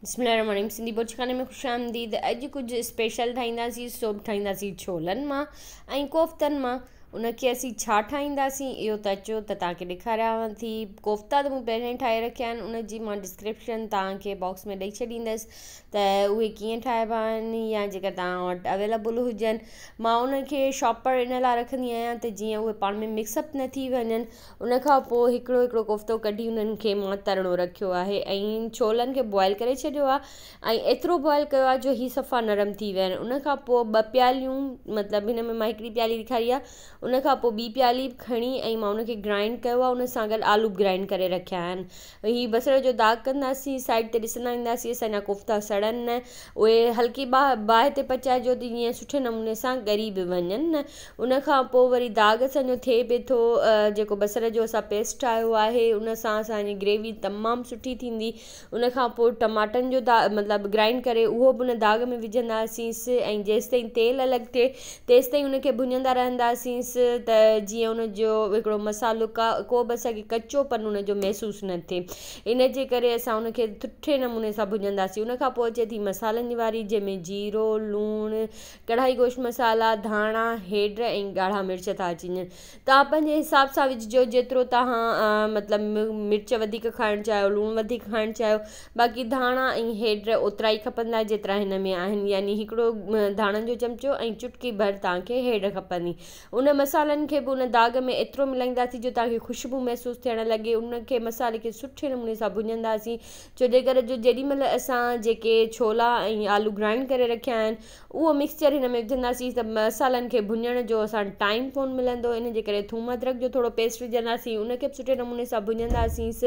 بسم الله الرحمن الرحيم سنڌي بورچيخاني ۾ خوش آمديد. اڄ ڪجهه اسپيشل ٺاهينداسين، سو به ٺاهينداسين ڇولن مان ۽ ڪوفتن مان. ان کي اسين ڇا ٺاهينداسين اهو ته اچو ته توهان کي ڏيکاريانو ٿي. ڪوفتا ته مون پهريان ئي ٺاهي رکيا آهن، ان جي مان ڊسڪرپشن توهان کي باڪس ۾ ڏئي ڇڏيندس ته اهي ڪيئن ٺاهبا آهن يا جيڪر توهان وٽ اويليبل هجن. مان ان کي شاپر ان لاء رکندي آهيان ته جيئن اهي پاڻ ۾ مڪس اپ نه ٿي وڃن. ان کان پوء هڪڙو هڪڙو ڪوفتو ڪڍي انهن کي مان ترڻو رکيو آهي ۽ ڇولن کي بوائل ڪري ڇڏيو آهي ۽ ايترو بوائل ڪيو آهي جو هي صفا نرم ٿي ويا آهن. ان کان پوء ٻه پياليون، مطلب هن ۾ مان هڪڙي پيالي ڏيکاري آهي، ان کان پوء ٻي پيالي به کڻي ۽ مان ان کي گرائنڊ ڪيو آهي. ان سان گڏ آلو به گرائنڊ ڪري رکيا آهن. هي بصر جو داغ ڪنداسين، سائيڊ تي ڏسندا وينداسين اسان جا ڪوفتا سڙن نه، اهي هلڪي باهه تي پچائجو ته جيئن سٺي نموني سان ڳري به وڃن. ان کان پوء وري داغ اسان جو ٿئي پئي ٿو، جيڪو بصر جو اسان پيسٽ ٺاهيو آهي ان سان اسان جي گريوي تمام سٺي ٿيندي. ان کان پوء ٽماٽن جو داغ مطلب گرائنڊ ڪري اهو به ان داغ ۾ وجهنداسينس ۽ جيستائين تيل الڳ ٿئي تيستائين ان کي ڀڃندا رهنداسينس ته جيئن ان جو هڪڙو مصالحو ڪو به اسان کي ڪچو پن ان جو محسوس نه ٿئي. ان جي ڪري اسان ان کي سٺي نموني سان ڀڃنداسين. ان کان پوء اچي ٿي مصالحن جي واري، جنهن ۾ جيرو، لوڻ، ڪڙهائي گوشت مصالحا، ڌاڻا، هيڊ ۽ ڳاڙها مرچ ٿا اچي وڃن. توهان پنهنجي حساب سان وجهجو جيترو توهان مطلب مرچ وڌيڪ کائڻ چاهيو، لوڻ وڌيڪ کائڻ چاهيو. باقي ڌاڻا ۽ هيڊ اوترا ئي کپندا جيترا هن ۾ آهن، يعني هڪڙو ڌاڻن جو چمچو ۽ چٽڪي ڀر توهان کي هيڊ کپندي. ان مصالحن کي به ان داغ ۾ ايترو ملائينداسين جو توهان کي خوشبو محسوس ٿيڻ لڳي. ان کي مصالحي کي سٺي نموني سان ڀڃنداسين، ڇو جي ڪري جو جيڏي مهل اسان جيڪي ڇولا ۽ آلو گرائنڊ ڪري رکيا آهن اهو مڪسچر هن ۾ وجهنداسين ته مصالحن کي ڀڃڻ جو اسان ٽائيم ڪونه ملندو. ان جي ڪري ٿوم ادرڪ جو ٿورو پيسٽ وجهنداسين، ان کي به سٺي نموني سان ڀڃنداسينس.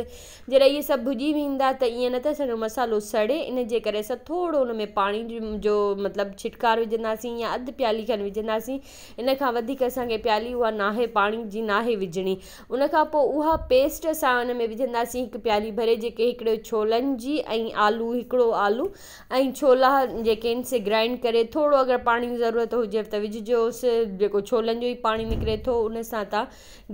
جڏهن اهي سڀ ڀڄي ويندا ته ائين نه ته اسان جو مصالحو سڙي، ان جي ڪري اسان ٿورو ان ۾ پاڻي جو مطلب ڇٽڪار وجهنداسين يا اڌ پيالي کن وجهنداسين. ان کان وڌيڪ اسان کي پيالي اها ناهي پاڻي جي ناهي وجهڻي. ان کان پوء اها پيسٽ اسان ان ۾ وجهنداسين هڪ پيالي ڀري، جيڪي هڪڙو ڇولن جي ۽ آلو، هڪڙو آلو ۽ ڇولا جيڪي آهن سي گرائنڊ ڪري ٿورو اگر پاڻي جي ضرورت هجي ته وجهجوس، جيڪو ڇولن جو ئي پاڻي نڪري ٿو ان سان تان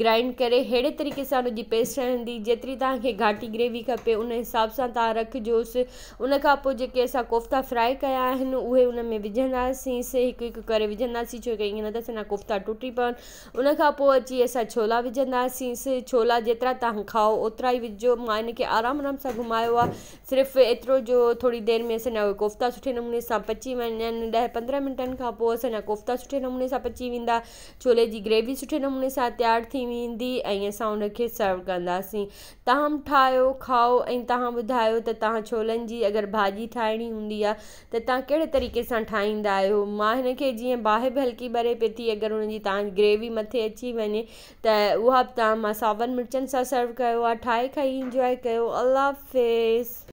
گرائنڊ ڪري ههڙي طريقي سان ان جي پيسٽ ٺهندي. جيتري توهان کي گهاٽي گريوي کپي ان حساب سان توهان رکجوس. ان کان پوء جيڪي اسان ڪوفتا فرائي ڪيا آهن اهي ان ۾ وجهنداسين، سي هڪ هڪ ڪري وجهنداسين، ڇو ڪي ائين نه ته اسان جا ڪوفتا ٽٽي پون. ان کان پوء اچي اسان ڇولا وجهنداسين. ڇولا جيترا توهان کائو اوترا ئي وجهجو. مان ان کي آرام آرام سان گهمايو آهي، صرف ايترو جو ٿوري دير ۾ اسان جا اهي ڪوفتا سٺي نموني سان پچي وڃن. 10 15 منٽن کان پوء اسان جا ڪوفتا سٺي نموني سان پچي ويندا، ڇولي جي گريوي سٺي نموني سان تيار ٿي ويندي ۽ اسان ان کي سرو ڪنداسين. توهان به ٺاهيو کائو ۽ توهان ٻڌايو ته توهان ڇولن جي اگر ڀاڄي ٺاهڻي هوندي آهي ته توهان ڪهڙي طريقي سان ٺاهيندا آهيو. مان هن کي جيئن باهه به هلڪي ٻري پئي ٿي، اگر ان جي توهان گريوي مٿي اچي وڃي ته اها به توهان مان ساون مرچن سان سرو ڪيو آهي. ٺاهي کائي انجواء ڪيو. الله حافظ.